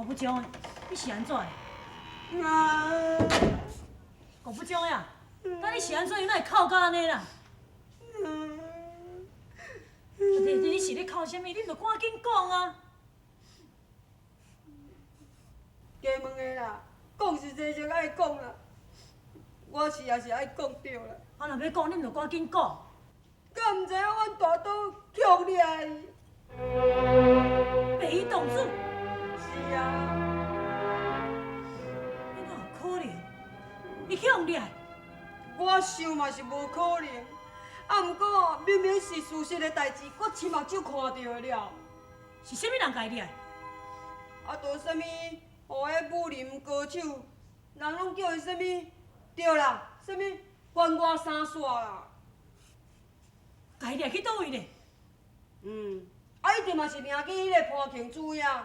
郭部長，你是按怎的？啊！郭部長呀，敢你是按怎樣？哪會哭甲按呢啦？你是咧哭啥物？你著趕緊講啊！加問的啦，講是濟就愛講啦，我是也是愛講著啦。啊，若欲講，你毋著趕緊講。敢毋知影阮大刀強掠伊？白衣公主。是啊。你哪有可能？伊強掠？我想嘛是無可能。啊，毋過明明是事實的代誌，我親目睭看著了。是啥物人共伊掠？啊，就啥物，予彼武林高手，人攏叫伊啥物？對啦，啥物關外三煞啦。共伊掠去佗位咧？嗯，啊，一定嘛是掠去彼個潘慶珠遐。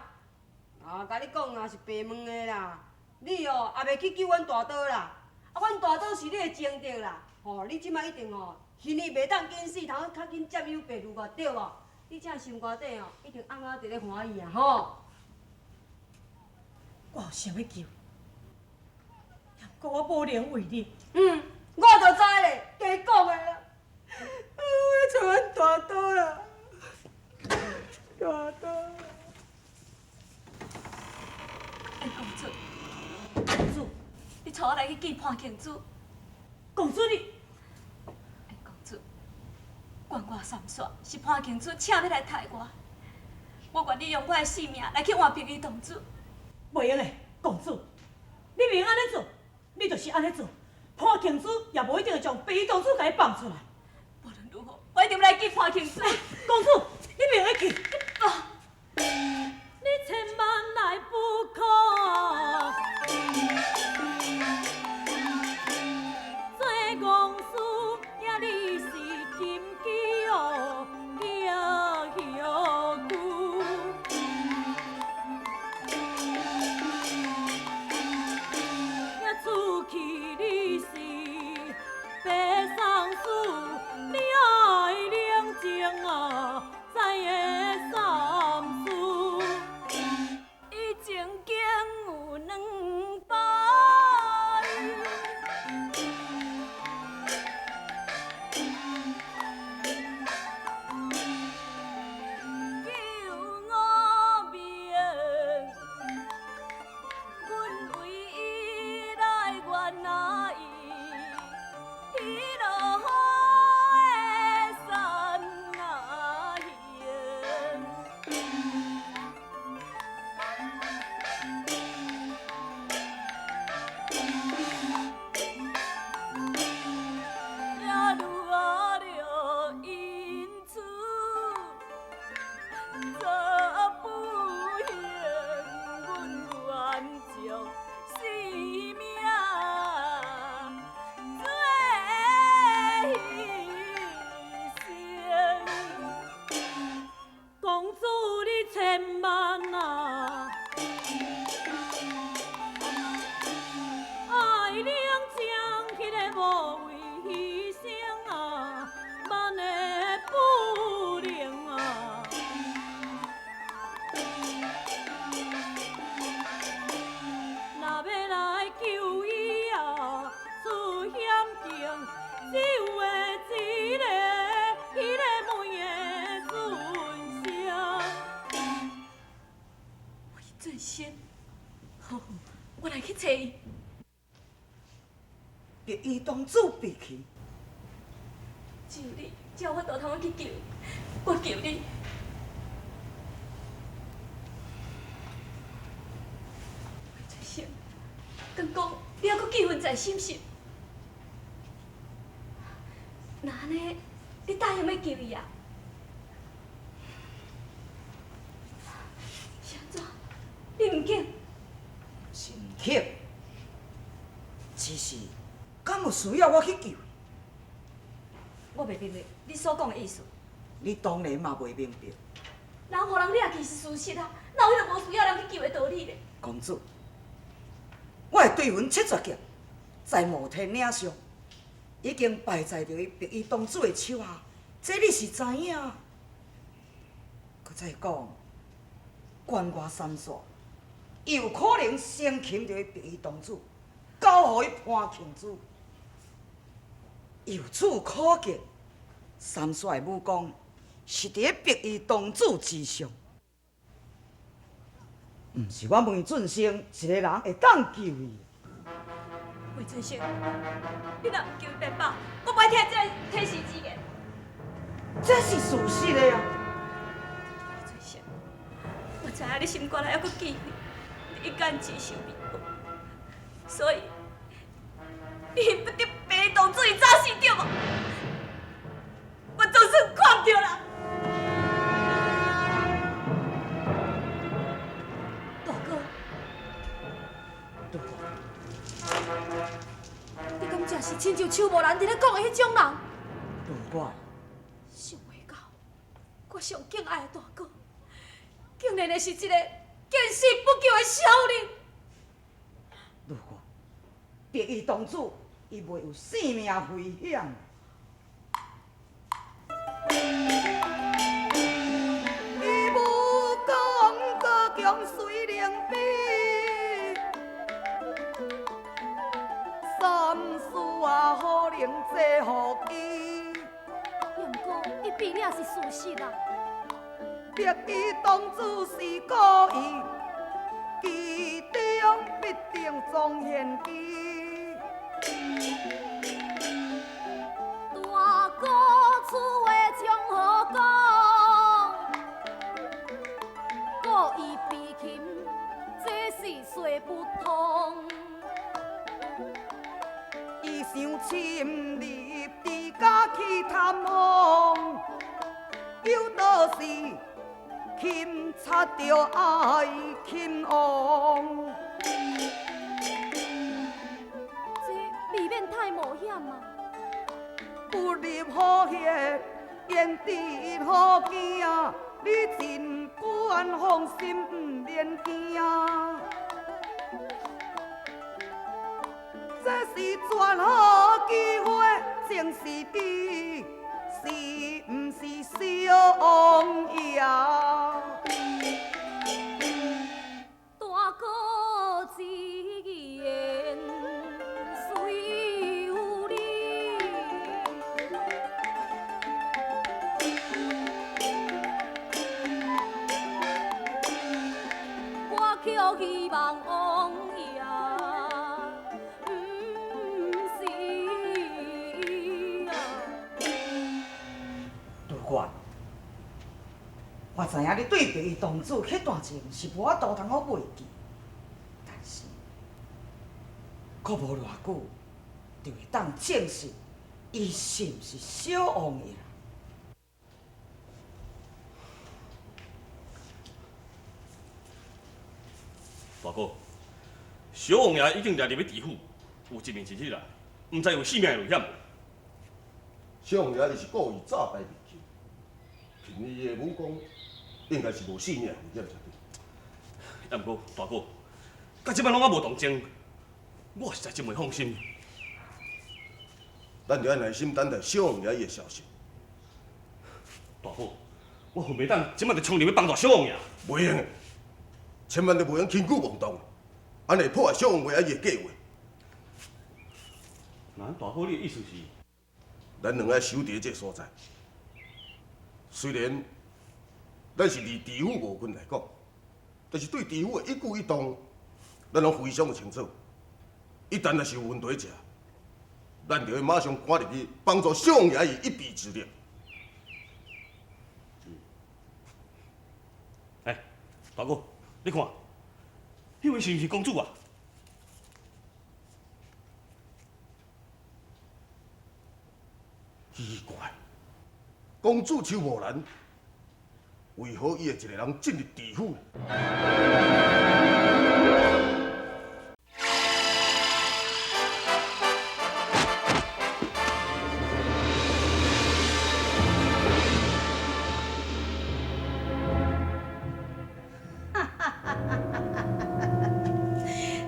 啊，共你講也是白問的啦。你哦，也袂去救阮大刀啦。啊，阮大刀是你的情敵啦。吼，你這擺一定吼，嫌伊袂當緊死，通較緊佔有白如月，對無？你這心肝底哦，一定暗暗佇咧歡喜啊，吼！我有想欲救，毋過我無能為力。嗯，我就知咧，加講的啦。我欲揣阮大刀啦，大刀。哎，公主，公主，你帶我來去見潘慶珠。公主你，哎，公主，關外三煞是潘慶珠請欲來刣我，我願意用我的性命來去換白衣公主。袂用的，公主，你袂用按呢做，你就是按呢做，潘慶珠也無一定會將白衣公主共伊放出來。無論如何，我一定欲來見潘慶珠。公主，你袂用去。你千萬來不可，做戇事，也你是金雞哦，叫休也出去你是白喪事，你愛冷靜啊，才會三思。以前經有兩擺，救我命，阮為伊來怨啊伊，彼落雨的山啊行。也愈了因此，做不幸，阮愿將性命做犧牲。公主你千萬啊，愛冷靜，彼个無畏犧牲啊，萬的不能啊。若欲來救伊啊，出險境，只有的一个，彼个門的尊聲。魏俊生，好，我來去揣伊。白衣公主被擒，只有你，才有法度通去救，我求你。魏俊生，敢講你猶閣記恨在心是？若按呢，你答應欲救伊啊？是按怎？你毋肯？是毋肯，只是敢有需要我去救伊？我袂明白你所講的意思。你當然嘛袂明白。人予人掠去是事實啊，哪有彼个無需要人去救的道理咧？公主，我的對雲七絕劍在摩天嶺上已經敗在著伊白衣公主的手下，這你是知影。閣再講，關外三煞有可能生擒著彼白衣童子，交予彼潘庆珠。由此可见，三煞的武功是伫咧白衣童子之上，毋是我梅俊生一个人会当救伊。梅俊生，你若毋救伊变宝，我袂听这个提示之言。这是事实的啊！梅俊生，我知影你心肝内犹阁记恨，你一间只想面无，所以你恨不得白衣童子伊早死对无？我总算看著啦！大哥，大哥，你敢真是亲像邱无兰伫咧讲的彼种人？大哥，想袂到，我上敬爱的大哥，竟然会是一个见死不救的小人。如果白衣童子伊袂有性命危险。伊武功高强虽能比，三思啊可能制服伊。也毋过，伊变了是事实啊。白衣童子是故意，其中必定藏玄机。大哥，此话从何讲？故意避擒，这是说不通。伊想深入伫家去探访，又倒是擒贼著爱擒王。这未免太冒险啊！不入虎穴，焉知虎惊？你尽管放心，毋免惊。这是绝好机会，正是你，是毋是小王爷？大哥之言虽有理，我却希望王爷毋是啊。杜月，我知影你对白衣童子彼段情是无法度通好袂记，但是，阁无偌久就会当证实伊是毋是小王爷。大哥，小王爷已经掠入去知府，有一面之日啦，毋知有性命的危险无？小王爷伊是故意诈摆面亲，凭伊的武功，应该是无性命危险才对。也毋过，大哥，到这摆拢还无动静，我实在真袂放心。咱就爱耐心等待小王爷伊的消息。大哥，我分袂当这摆就冲入去帮助小王爷。袂用的，千万都袂用轻举妄动，按呢会破坏小王爷伊的计划。那大哥，你的意思是？咱两个守伫这个所在，虽然咱是离知府无近来讲，但是对知府的一举一动，咱拢非常的清楚。一旦若是有问题者，咱就会马上赶入去帮助小王爷伊一臂之力。哎，大哥，你看，彼位是毋是公主啊？奇怪，公主邱无兰，为何伊会一个人进入知府？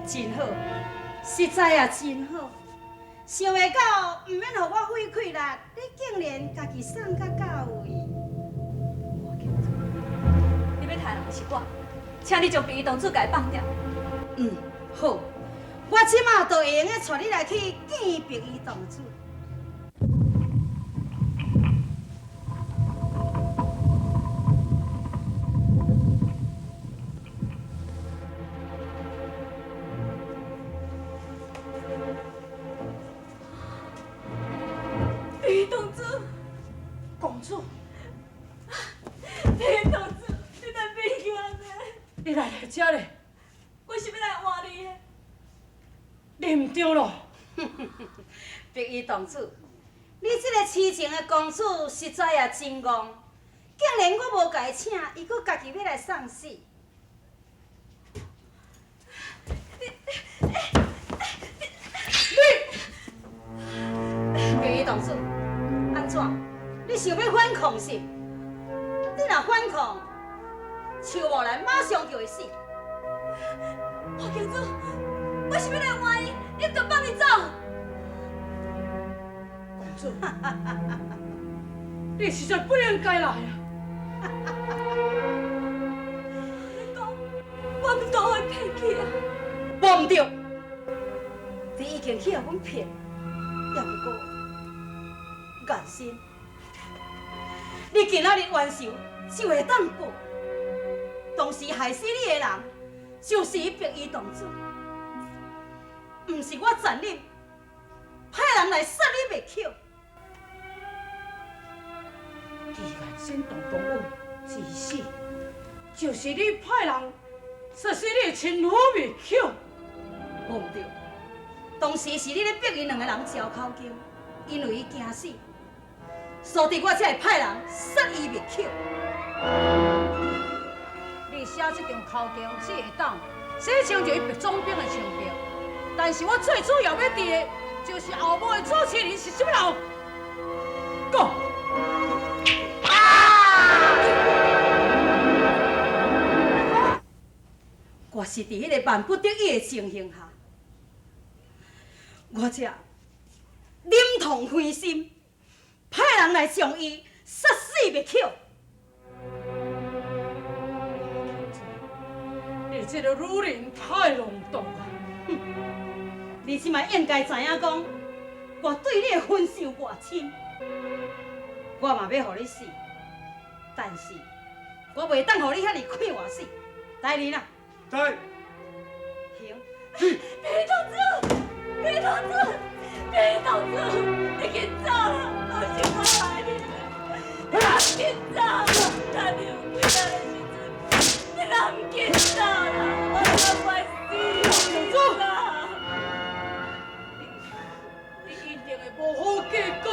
真好，实在啊真好。想袂到，毋免予我费气力，你竟然家己送到到位。你欲刣人是我，请你将白衣童子共伊放掉，嗯，好，我這馬就會用得帶你來去見白衣公主。白衣公主，公主，白衣公主，你哪变去按呢？你来来遮咧，我是欲来换你的。你毋对咯。白衣公主，你這个痴情的公主實在也真戇，竟然我無共伊請，伊閣家己欲來送死。你，白衣公主，按怎？你想欲反抗是？你若反抗，邱木蘭馬上就會死。華公主，我是欲來換伊，你著放伊走。公主，你實在不應該來啊！你講，我毋當予伊騙去啊！無毋對，你已經去予阮騙，也毋過顏心，你今仔日冤仇就會當報。當時害死你的人，就是白衣公主，毋是我殘忍，派人來殺你滅口。既然先動公阮之死，就是你派人殺死你的親夫滅口。無毋對，當時是你咧逼𪜶兩个人招口供，因為伊驚死，所以我才會派人殺伊滅口。你寫這張口供只會當洗清楚伊白總兵的清白，但是我最主要欲知的，就是後母的主持人是啥物人。講。我是佇彼个萬不得已的情形下，我才忍痛灰心，派人來將伊殺死滅口。你這个女人太浪蕩啊！哼，你這擺應該知影講，我對你的恩仇偌深，我嘛欲予你死，但是我袂當予你遐爾快活死。來人啊！在。行。白公主，白公主，白公主，你緊走啦，都是我害你的，你緊走啦，等你有幾日的時陣，你若毋緊走啦，我就快死啦！你一定會無好結果。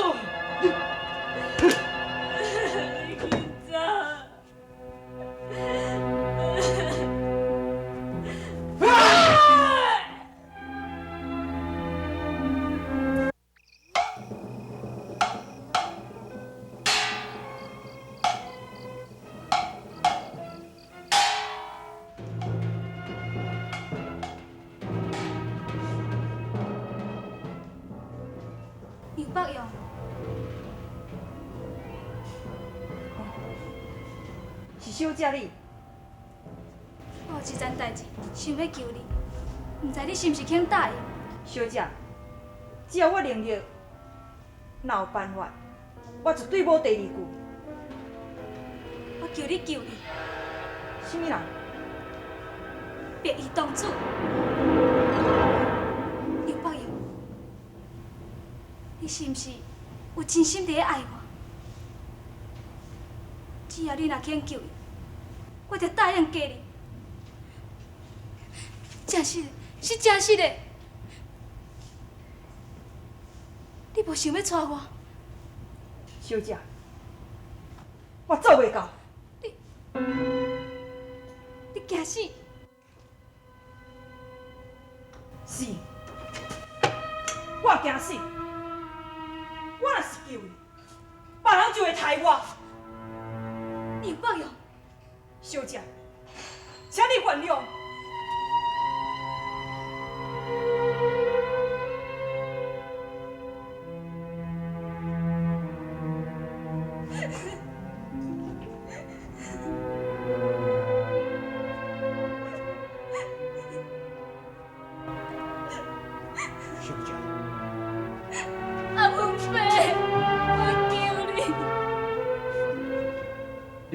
你緊走。劉伯勇，是小姐你。我有一件代誌想欲求你，毋知你是毋是肯答應？小姐，只要我能力，若有辦法，我絕對無第二句。我求你救伊。啥物人？白衣公主。劉伯勇，你是毋是有真心佇咧愛我？只要你若肯救伊，我就答應嫁你。真實的，是真實的。你無想欲娶我？小姐，我做袂到。你驚死？是，我驚死。我若是救伊，別人就會刣我。劉伯勇，小姐，請你原諒。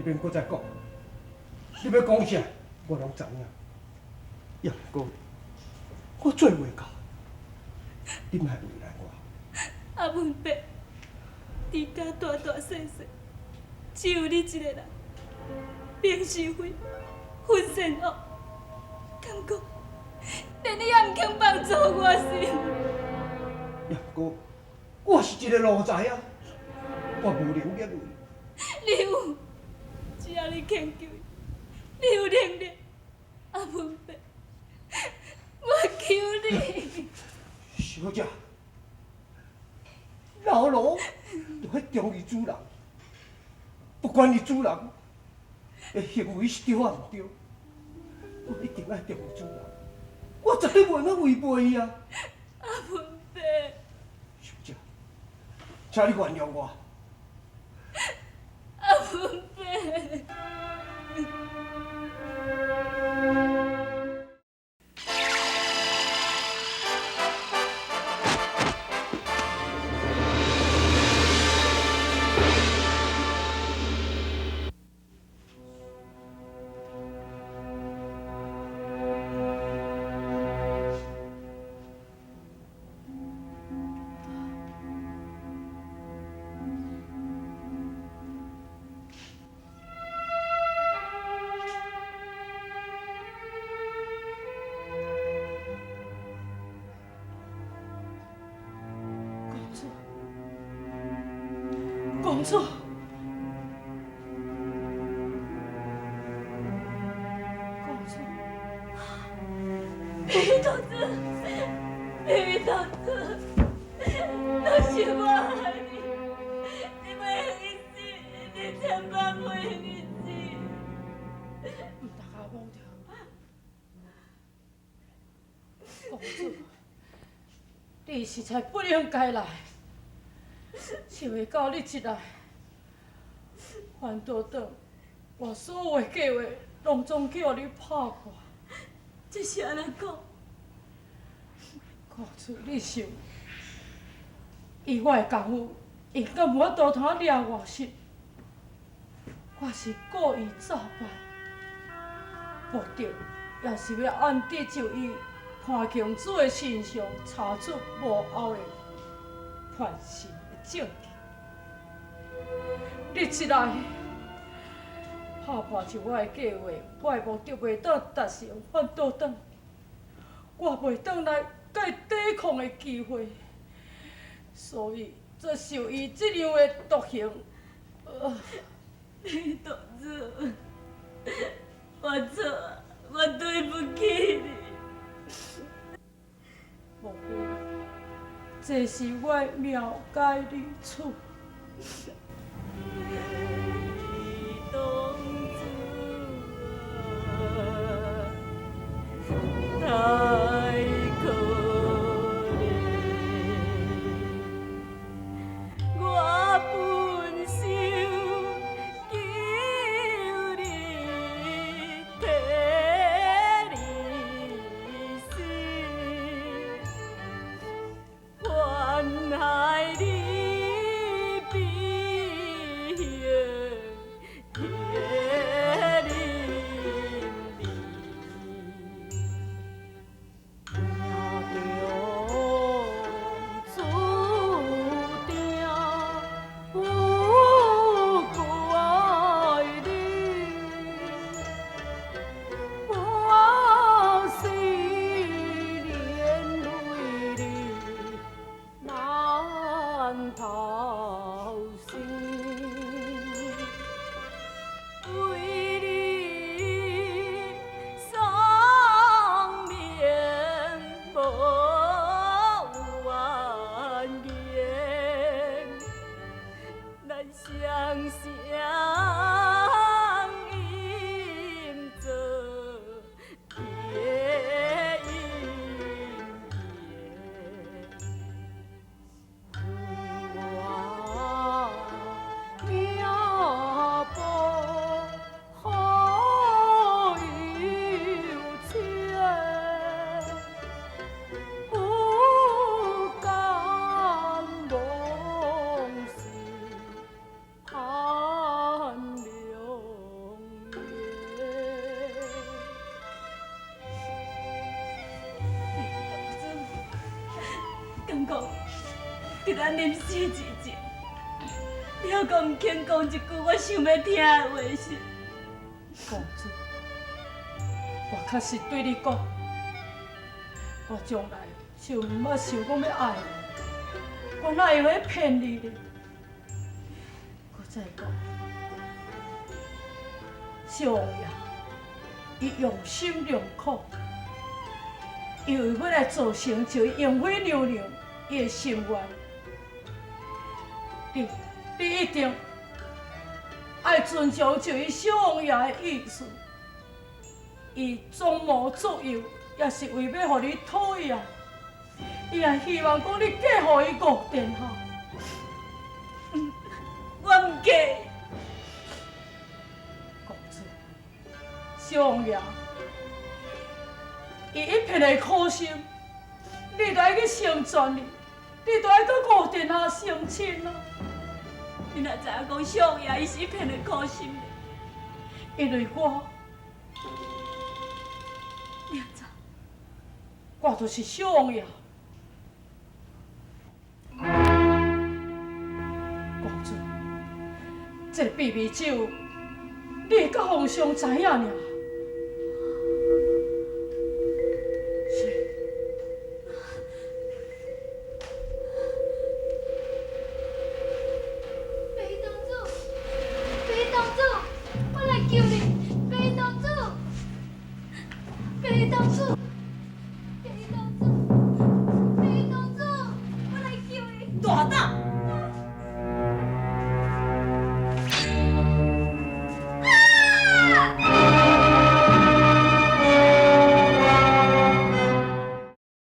免閣再讲，你欲讲啥，我拢知影。也毋过，我做袂到，你莫为难我。阿文伯，伫家大大细细，只有你一个人，明是非，分善恶，敢讲连你也毋肯帮助我是？也毋过，我是一个奴才啊，我无能力。你有，只要你肯求伊，你有能力。阿文伯，我求你。小姐，老奴就爱忠于主人，不管伊主人的行为是对抑毋对，我一定爱忠于主人，我绝对袂用违背伊啊！阿文伯，小姐，请你原谅我。阿文伯。公主，公主，美同志，美同志，都是我害你，你袂用去死，你千万袂用去死。毋通共我摸著，公主，你实在不应该来。想袂到你一来，反倒转，我所有的计划拢总叫你拍破。这是按怎讲？公主，你想，以我的功夫，应该无法度通掠我实。我是故意诈扮，目的也是欲暗地就伊潘公子的身上查出幕后的叛臣的证据。你一来，拍破就我的计划，我的目的袂当达成，反倒转，我袂转来佮伊抵抗的机会，所以才受伊这样的毒刑。李同志，我错，我对不起你。莫非这是我的命该如此？李同志啊，太可怜，我本想求你替你死，还害你悲。伫咱临死之前，你犹阁毋肯讲一句我想欲听的话是？公主，我确实对你讲，我将来就毋捌想讲欲爱你，我哪会用骗你呢？阁再讲，小王爷，伊用心良苦，伊为欲来做成就英妃娘娘伊的心愿，你一定爱尊重就伊小王爷的意思，伊装模作样，也是为欲予你讨厌，伊也希望讲你嫁予伊五殿下。我毋嫁。公主，小王爷，伊一片的苦心，你都爱去成全伊，你都爱佮五殿下成亲啊！你哪知影讲小王爷伊是一片的苦心？因为我，你按怎？我就是小王爷。公主，这个秘密只有你佮皇上知影尔。是。白公主，白公主，我来救你！白公主，白公主。